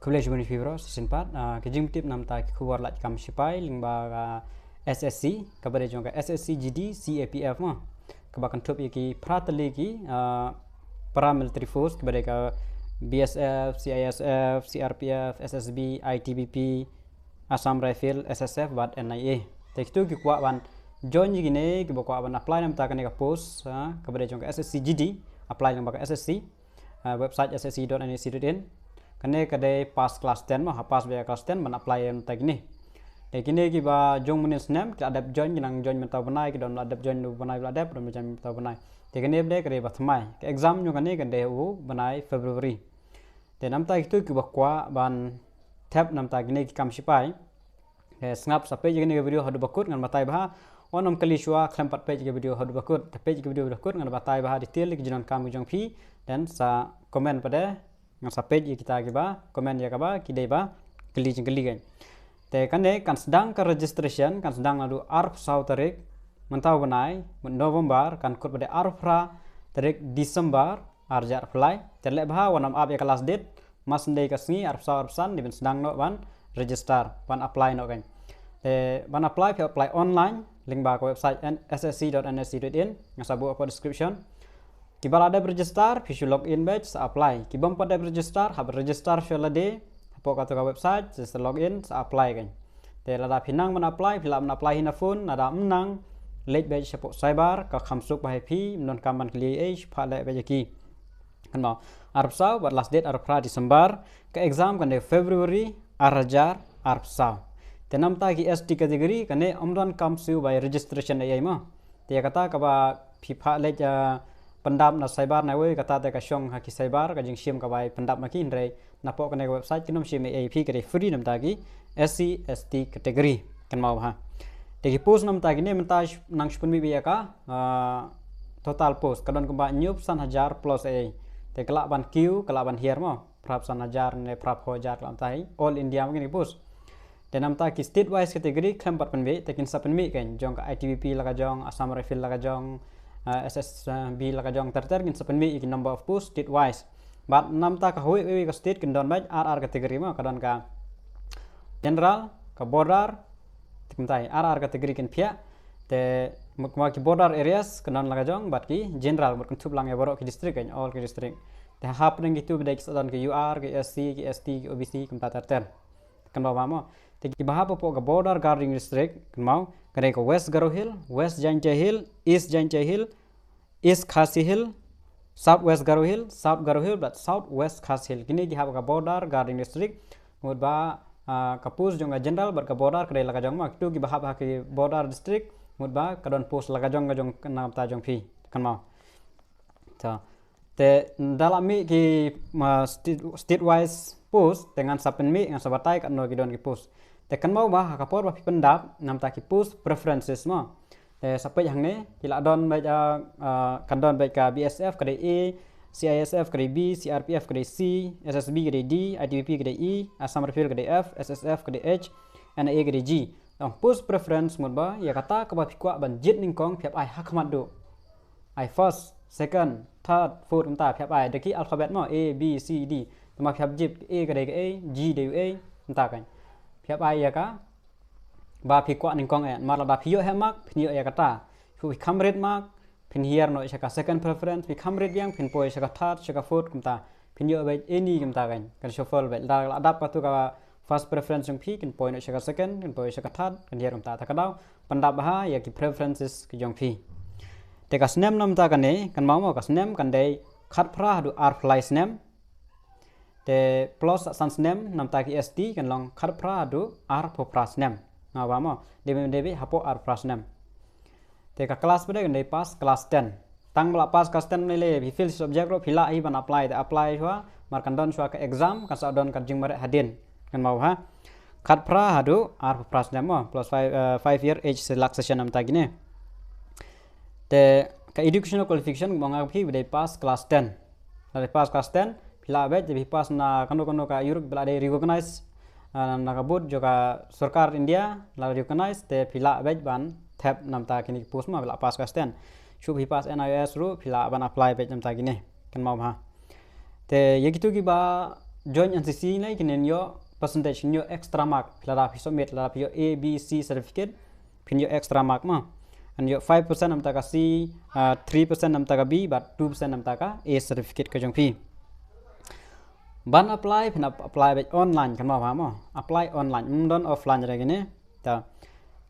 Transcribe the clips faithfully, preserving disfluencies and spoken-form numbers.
Khublei shibun ïa phi bro, shisien pat. Ah, ka jingtip namta ki khubor lait kam sipai lyngba ka S S C, kaba dei jong ka S S C G D C A P F mo. Kaba kynthup ïa ki phra tylli ki, ah, paramilitary force, kaba dei ka B S F, C I S F, C R P F, S S B, I T B P, Assam Rifle, S S F bad N I A. Te kito ki kwah ban join ïa kine, kiba kwah ban apply namta kane ka post, ah, kaba dei jong ka S S C G D, apply lyngba ka S S C, ah, website S S C dot N I C dot in. Kane ka dei pass class ten mo, ha pass beit class ten ban apply namta kine. Te kine kiba jong mynnin snem, ki la dep join, ki nang join mynta u bnai, ki don la dep join u bnai, la dep, don join mynta u bnai. Te kane beit ka dei ba thymmai. Ka exam jong kane ka dei u bnai February. Te namta kito kiba kwah ban thep namta kine ki kam sipai, eh, sngap sa peit ïa kane ka video haduh ba kut, ngan batai bha. Wat nym kylli shuwa khlem pat peit ïa ka video haduh ba kut. Te peit ïa ka video haduh ba kut, ngan batai bha detail ïa ki jingdonkam ki jong phi. Then sa comment pat de, ngan sa peit ïa kita kiba comment ïa kaba ki dei ba kylli jingkylli kan. Te kane kan sdang ka registration, kan sdang naduh arphew saw tarik mynta u bnai November, kan kut pat de arphew phra tarik December ar hajar arphew lai. Te leh bha, wat nym ap ïa ka last date, mar shu dei ka sngi arphew saw arphew san, dei ban sdang noh ban register, ban apply noh kan. Te ban apply, phi apply online lyngba ka website N-, S S C dot N I C dot in, nga sa buh hapoh description. Kiba la dep register, phi shu log in beit sa apply. Ki bym pat dep register, hap register shuwa lade hapoh kato ka website, sa log in sa apply kan. Te lada phi nang ban apply, phi lah ban apply hi na phone, lada ym nang, leit beit shapoh cyber, ka kham suk bha ïa phi, ym donkam ban kylli ei, pha leh beit ïa ki. Kynmaw, arphew saw bad last date arphew phra December, ka exam kan dei February ar hajar arphew saw. Te namta ki S T category, kane ym donkam shuh ban registration ei ei mo. Te ïa kata kaba phi pha leit, ah, pyndap na cyber na wei, kata te ka shong ha ki cyber, ka jingshim kaba pyndap ma ki, hynrei napoh kane ka website kin ym shim ei ei, phi ka dei free namta ki S C S T category. Kynmaw bha. Te ki post namta kine mynta sh-, nang shu pynmih beit ïa ka, ah, total post. Ka don kumba hynñiew phew san hajar plus ei. Te ka lah ban kiew, ka lah ban hiar mo. Phra phew san hajar ne phra phew hajar ka lah ban tai. All India ma kine ki post. Te namta ki state wise category khlem pat pynmih, te kin sa pynmih kan, jong ka I T B P la ka jong, Assam Rifle la ka jong, ah, S S B la ka jong, ter ter kin sa pynmih ïa ki number of post state wise. Bad namta ka hawei hawei ka state kin don beit ar ar category mo, ka don ka general, ka border, te kumta ar ar category kin phiah. Te mut kumba ki border areas ka don la ka jong, bad ki general, mut kynthup lang ïa baroh ki district kan, all ki district. Te hapdeng kitu beit ki sa don ki U R, ki S C, ki S T, ki O B C, kumta ter ter. Kynmaw bha mo. Te kiba hap hapoh ka border guarding district, kynmaw, ka dei ka West Garo Hill, West Jaintia Hill, East Jaintia Hill, East Khasi Hill, South West Garo Hill, South Garo Hill bad South West Khasi Hill. Kine ki hap ka border guarding district. Mut ba, ah, ka post jong ka general bad ka border ka dei la ka jong mo. Kitu kiba hap ha ki border district, mut ba ka don post la ka jong ka jong namta jong phi. Kynmaw. Ta. Te da la mih ki, ma, state, state wise post, te ngan sa pynmih, ngan sa batai katno ki don ki post. Te kynmaw ba ha ka por ba phi pyndap, namta ki post preferences mo. Te sa peit hangne, ki la don beit, ah, ah, kan don beit ka B S F ka dei A, C I S F ka dei B, C R P F ka dei C, S S B ka dei D, I T B P ka dei E, Assam Rifle ka dei F, S S F ka dei H, N I A ka dei G. Tang post preference mut ba ïa kata kaba phi kwah ban jied nyngkong phi hap ai ha khmat duh. Ai first, second, third, fourth, kumta phi hap ai da ki alphabet mo, A, B, C, D. Te ma phi hap jied A ka dei ka A, G dei u A, kumta kan. Phi hap ai ïa ka ba phi kwah nyngkong eh, namar lada phi ïoh heh mark, phin ïoh ïa kata. Phi kham rit mark, phin hiar noh sha ka second preference, phi kham rit biang, phin poi sha ka third, sha ka fourth, kumta. Phin ïoh beit any kumta kan, kan shuffle beit. Lada la dap katu ka first preference jong phi, kan poi noh sha ka second, kan poi sha ka third, kan hiar kumta. Ta ka daw pyndap bha ïa ki preferences ki jong phi. Te ka snem namta kane, kynmaw mo, ka snem kan dei khatphra haduh arphew lai snem. Te plus san snem namta ki S T kan long khatphra haduh arphew phra snem. Nga ba mo, dei beit, dei beit hapoh arphew phra snem. Te ka class ba dei kan dei pass class ten. Tang ba la pass class ten ne lei, phi fail subject ruh phi lah hi ban apply, te apply shuwa, mar kan don shuwa ka exam, kan sa don ka jingmareh hadien. Kynmaw ha. Khatphra haduh arphew phra snem mo, plus five, eh, five year age relaxation namta kine. Te ka educational qualification ba nga phi ba dei pass class ten. Lada pass class ten, phi lah beit, te phi pass na kano kano ka Europe ba la dei recognize, ah, na ka board jong ka sorkar India, la recognize, te phi lah beit ban thep namta kine ki post mo ba la pass class ten. Shu phi pass N I O S ruh, phi lah ban apply beit namta kine. Kynmaw bha. Te ïa kitu kiba join N C C ne kin ïoh percentage, kin ïoh extra mark lada phi submit, lada phi ïoh A B C certificate phin ïoh extra mark mo. Yn ïoh five percent namta ka C, uh, three percent namta ka B, bad two percent namta ka A certificate ka jong phi. Ban apply phin ap- apply bad online, kynmaw bha mo. Apply online, ym don offline re kine. Ta,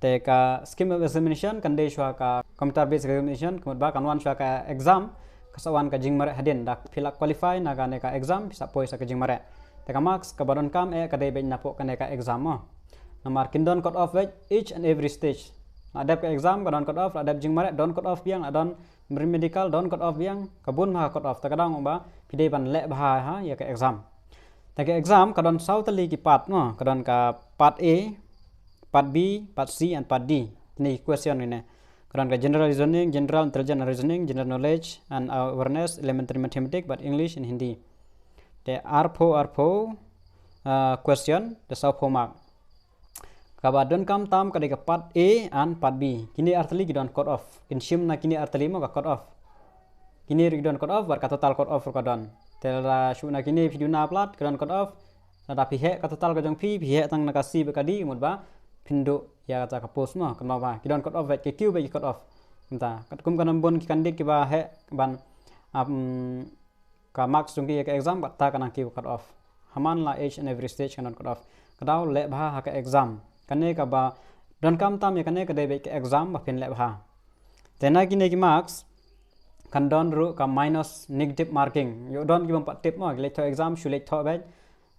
te ka scheme of examination kan dei shuwa ka computer based examination, ka mut ba kan wan shuwa ka exam, ka sa wan ka jingmareh hadien, da phi la qualify na kane ka exam phi sa poi sha ka jingmareh. Te ka marks kaba donkam eh ka dei bad napoh kane ka exam mo. Namar kin don cut off bad each and every stage. La dep ka exam ka don cut off, la dep jingmareh don cut off biang, la don medical don cut off biang, ka bun bha ka cut off, ta ka dang ba phi dei ban leh bha ha ïa ka exam. Ta ka exam ka don saw tylli ki part mo, ka don ka part A, part B, part C and part D. Kine ki question kine. Ka don ka general reasoning, general intelligence and reasoning, general knowledge and awareness, elementary mathematics, bad English and Hindi. Te arphew, arphew, uh, question, te sawphew mark. Kaba donkam tam ka dei ka part A and part B. Kine artylli ki don cut off. Kin shim na kine artylli mo ka cut off. Kine ruh ki don cut off, bad ka total cut off ruh ka don. Te lada shu na kine phi duna palat ka don cut off. Lada phi heh ka total ka jong phi, phi heh tang na ka C bad ka D, mut ba phin duh ïa kata ka post mo, kynmaw bha. Ki don cut off bad ki kiew bad ki cut off. Mynta katkum ka nang bun ki candidate kiba heh ban ap, mm, ka marks jong ki ïa ka exam, kata ka nang kiew cut off. Haman la each and every stage ka don cut off. Ka daw leh bha ha ka exam. Kane kaba donkam tam ïa kane ka dei bad ka exam ba phin leh bha. Te na kine ki marks kan don ruh ka minus negative marking. Ïoh don ki bym pat tip mo, ki leit thoh exam shu leit thoh bad.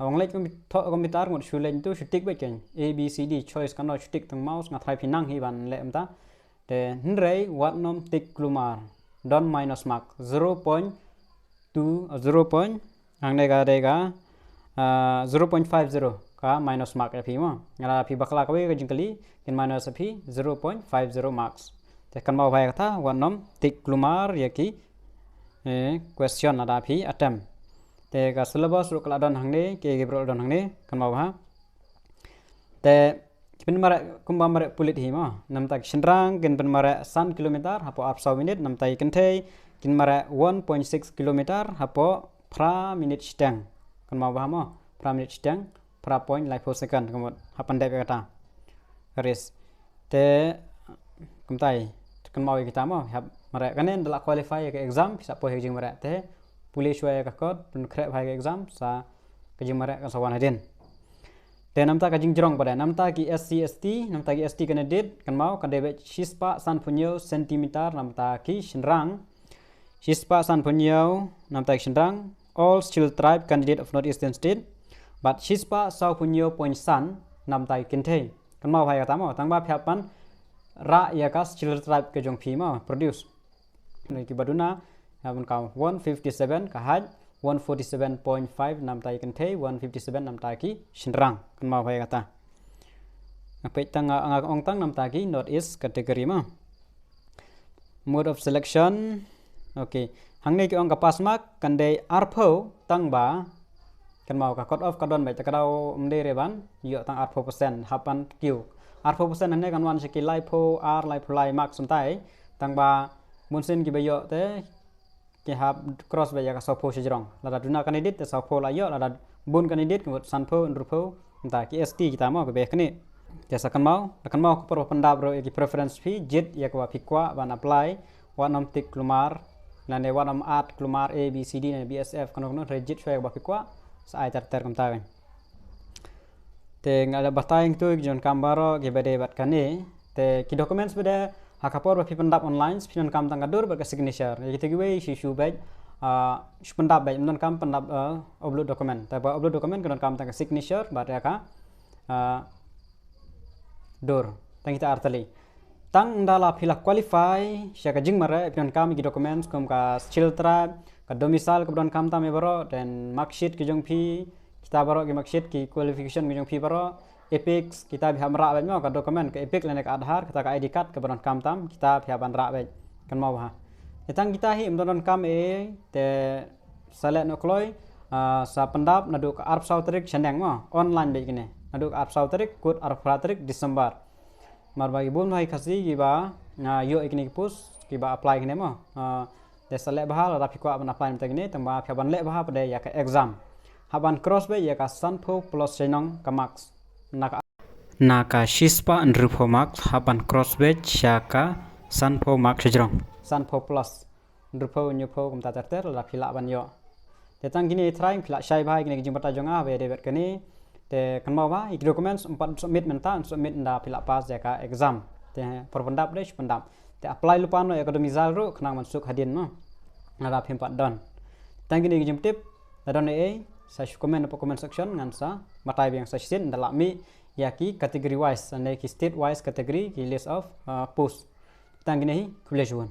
Ong leit thoh computer ngut shu leit tu shu tick bad, kan A B C D choice kan shu tick tang mouse, nga tharai phi nang hi ban leh mynta. Te hynrei wat nym tick kulmar, don minus mark, zero point two, uh, zero point, hangne ka dei ka, uh, zero point five zero ka minus mark ïa phi mo. Lada phi bakla kawei ka jingkylli, kin minus ïa phi zero point five zero marks. Te kynmaw bha ïa kata, wat nym tick kulmar ïa ki, eh, question lada phi attempt. Te ka syllabus ruh ka la don hangne, ki, ki briew la don hangne, kynmaw bha. Te ki pynmareh kumba mareh pulit hi mo. Namta ki shynrang kin pynmareh san kilometer hapoh arphew saw minit, namta ki kynthei kin mareh one point six kilometer hapoh phra minit shiteng. Kynmaw bha mo, phra minit shiteng, phra point laiphew second, ka mut hap pyndep ïa kata ka race. Te kumtai, kynmaw ïa kita mo, hap mareh kane, ynda la qualify ïa ka exam phi sa poi ha ka jingmareh. Te pule shuwa ïa ka kot, pynkhreh bha ïa ka exam, sa ka jingmareh kan sa wan hadien. Te namta ka jingjrong pat de, namta ki S C S T, namta ki S T candidate, kynmaw ka dei bad shispah sanphew hynñiew centimeter namta ki shynrang. Shispah sanphew hynñiew namta ki shynrang, all Scheduled Tribe candidate of North Eastern State. Bad shispah sawphew hynñiew point san namta ki kynthei. Kynmaw bha ïa kata mo, tang ba phi hap ban rah ïa ka Scheduled Tribe ka jong phi mo, produce. Ki ba duna, ïa ban ka one fifty seven ka height, one forty seven point five namta ki kynthei, one fifty seven namta ki shynrang. Kynmaw bha ïa kata. Nga peit tang, nga, nga ong tang namta ki North East category mo. Mode of selection. Okay. Hangne ki ong ka pass mark kan dei arphew, tang ba kynmaw ka cut off ka don bad, te ka daw ym dei re ban ïoh tang arphew percent, hap ban kiew. Arphew percent hangne kan wan sha ki laiphew ar, laiphew lai mark sumtai. Tang ba bunsien ki ba ïoh te ki hap cross bad ïa ka sawphew shajrong. Lada duna candidate te sawphew la ïoh, lada bun candidate ka mut sanphew, hynriewphew, namta ki S T kita mo, ka beh kane. Te sa kynmaw, da kynmaw ka por ba pyndap ruh ïa ki preference phi, jied ïa kaba phi kwah ban apply, wat nym tick kulmar, lane wat nym add kulmar A, B, C, D, ne B S F, kano kano, hynrei jied shuwa ïa kaba phi kwah, sa ai ter ter kumta kan. Te nga la batai ïa kito ki jingdonkam baroh kiba dei bad kane. Te ki documents ba dei ha ka por ba phi pyndap online, phi donkam tang ka dur bad ka signature. Ïa kito kiwei shu shu bad, ah, shu pyndap bad, ym donkam pyndap, ah, upload document. Te ba upload document ka donkam tang ka signature bad ïa ka, ah, dur. Tang kita artylli. Tang ynda la phi la qualify sha ka jingmareh, phi donkam ïa ki documents kum ka Scheduled Tribe, ka domicile kaba donkam tam ïa baroh, then marksheet ki jong phi, kita baroh ki marksheet, ki qualification ki jong phi baroh, EPIC, kita phi hap ban rah bad mo, ka document, ka EPIC lane ka Aadhaar, kata ka I D card kaba donkam tam, kita phi hap ban rah bad. Kynmaw bha. Te tang kita hi ym donkam ei, te sa leh noh kloi, ah, sa pyndap naduh ka arphew saw tarik shaneng mo, online bad kine. Naduh ka arphew saw tarik, kut arphew phra tarik December. Namar ba ki bun bha ki Khasi kiba, ah, ïoh ïa kine ki post, kiba apply kine mo. Ah, te sa leh bha lada phi kwah ban apply mynta kine, tang ba phi hap ban leh bha pat de ïa ka exam. Hap ban cross beit ïa ka sanphew plus shnong ka marks. Na ka, na ka shispah hynriewphew marks hap ban cross beit ïa ka sanphew marks shajrong. Sanphew plus hynriewphew, hynñiewphew kumta ter ter lada phi lah ban ïoh. Te tang kine trai phi lah shai bha ïa kine ki jingbatai jong nga ba ïadei bad kane. Te kynmaw ba ïa ki documents ym pat submit mynta, submit ynda phi lah pass ïa ka exam. Te por pyndap dei shu pyndap. Te apply lypa noh ïa ka domicile ruh khnang ban suk hadien noh. Lada phim pat don. Tang kine ki jingtip, lada don ei ei sa shu comment hapoh comment section, ngan sa batai biang sa shisien ynda lah mih ïa ki category wise, lane ki state wise category, ki list of uh, post. Tang kine hi, khublei shibun.